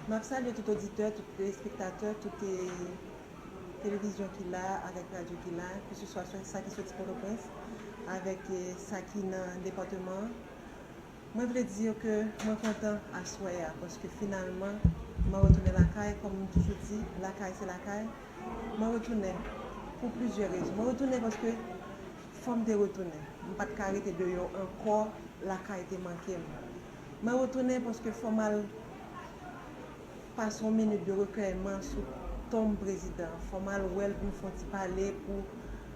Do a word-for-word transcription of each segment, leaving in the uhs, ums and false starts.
M ap salye tout oditè, tout telespektatè, tout eh, televizyon ki la, avèk radyo ki la, keseswa sa ki soti Pòtoprens, avèk eh, sa ki nan depatman an. Mwen vle di yo ke mwen kontan aswè a, paske finalman, mwen retounen lakay, kòm m toujou di, lakay se lakay. Mwen retounen pou plizyè rezon. Mwen retounen paske fò m te retounen. M pa t ka rete deyò ankò, lakay te manke m. Mwen retounen paske fò m al pase yon minit de rekèyman sou tonm prezidan. Fò m al wè l pou n fè yon ti pale, pou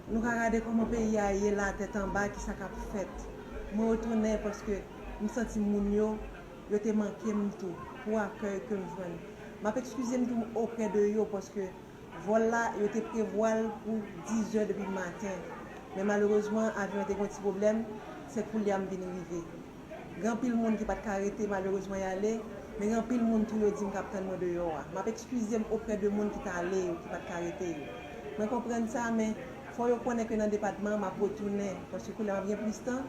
nou ka gade kòman peyi a ye la, tèt anba, kisa k ap fèt. Mwen retounen paske m santi moun yo, yo te manke m tou, pou akèy ke m jwenn. M ap ekskize m tou oprè de yo, paske vòl la, yo te prevwa l pou dizè depi maten. Men malerezman, avyon an te gen yon ti pwoblèm, se koulye a m vin rive. Gen anpil moun ki pa t ka rete, malerezman, y ale, men gen anpil moun tou yo di m k ap tann mwen deyò a. M ap ekskize m oprè de moun ki t ale yo, ki pa t ka rete yo. Mwen konprann sa, men fò yo konnen ke nan depatman an, m ap retounen, paske koulye a m ap gen plis tan,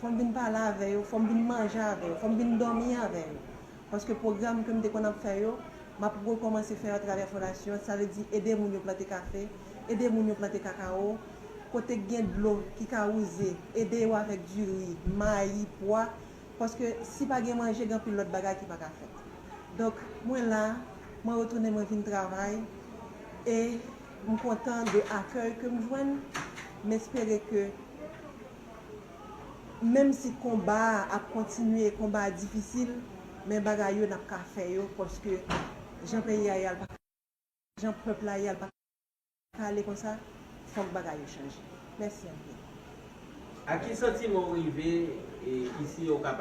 fò m vin pale avè yo, fò m vin manje avè yo, fò m vin dòmi avè yo. Paske pwogram ke m te konn ap fè yo, m ap rekòmanse fè yo atravè fondasyon an, sa vle di ede moun yo plante kafe, ede moun yo plante kakawo, kote k gen dlo ki ka wouze, ede yo avèk diri, mayi, pwa, paske si pa gen manje, gen anpil lòt bagay ki pa ka fèt. Donk, mwen la, mwen retounen, mwen vin travay, e m kontan de akèy ke m jwenn, m espere ke menm si konba a ap kontinye, konba a difisil, men bagay yo n ap ka fè yo, paske jan peyi a ye a l pa, jan pèp la ye a l pa ka ale konsa, fòk bagay yo chanje. Mèsi anpil. A ki santiman w rive e, isi Okap?